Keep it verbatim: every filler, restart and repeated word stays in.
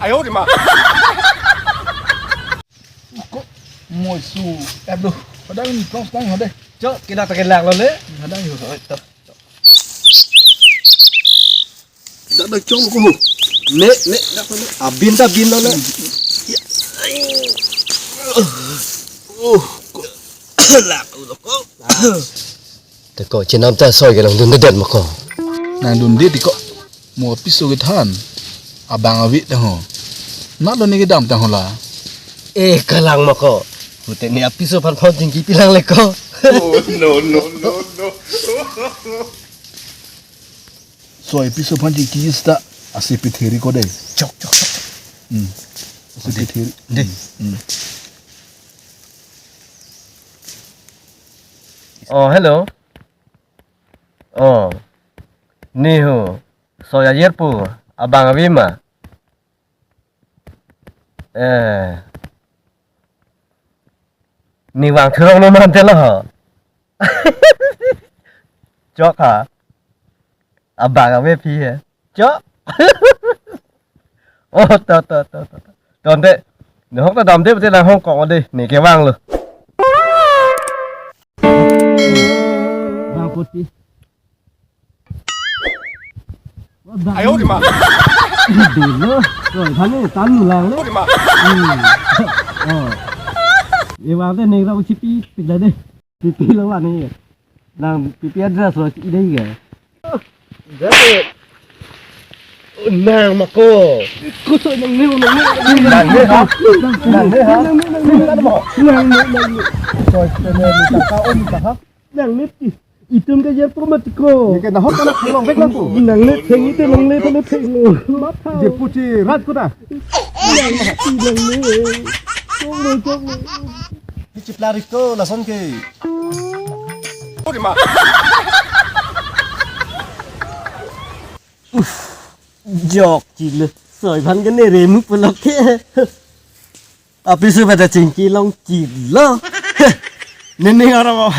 Ayo, di ma. Ko, mo su, eh, bro. Padang ni plong stang hade. Chok, kina ta kelak lo le. Padang yo. Oi, to. Dak dak chong ko. Ne, ne, dak ne. Abin ta bin lo ne. Ya. Oh, ko. Lak lo ko. Te ko chenam ta soi ke nangdunde det ma ko. Nangdunde ti ko. Mo piso kethan. Abang avi ta ho. Na lo ne kedam ta ho la. Eh, kalang ma ko. Pute ne apiso aphan phone chingki pilang le ko. Oh, no, no, no, no. Soi piso aphan chingki sta ase petheri ko de. Chok, chok, chok, chok. Hmm. Ase petheri. De. Hmm. Hmm. Oh, hello. Oh. Ni ho. Soi ayer pu. Abang avi ma. Eh. Ne vang thurong no man te lo ho. Chok ha. Abang ave phi he. Chok. Oh, to, to, to, to. Ton te. Ne hok ta dam te, te nang hong kong de. Ne kevang lo. Vang poti. Ayo, di ma. Dolo, soi aphan ne tan lang le. Ayo, di ma. Hmm. Oh. Ye vang te ne ra uchi pi, pi la de. Pi pi lo vang ne. Nang pi pi address lo chi de ye. Jadi. Nang ma ko. Ko soi nang ne, nang ne. Nang ne ha? Nang ne ha? Nang ne, nang ne, nang ne. Nang ne, nang ne. Soi, soi, ne, ne, ta, ta, om, ta, ha? Nang ne ti. Itum ke yer promat ko. Neke nahok kana khalong vek lang ko. Nang ne theng ite nang ne theng theng lo. Matha. Je puchi rat ko ta. Nang ne ti nang ne. Chok lo, chok lo. Ni chipla rik ko lason ke. Oh, di ma. Jok chile. Soi aphan ke ne remu pelok ke. Apiso pada chingki long chilo. Nene aro.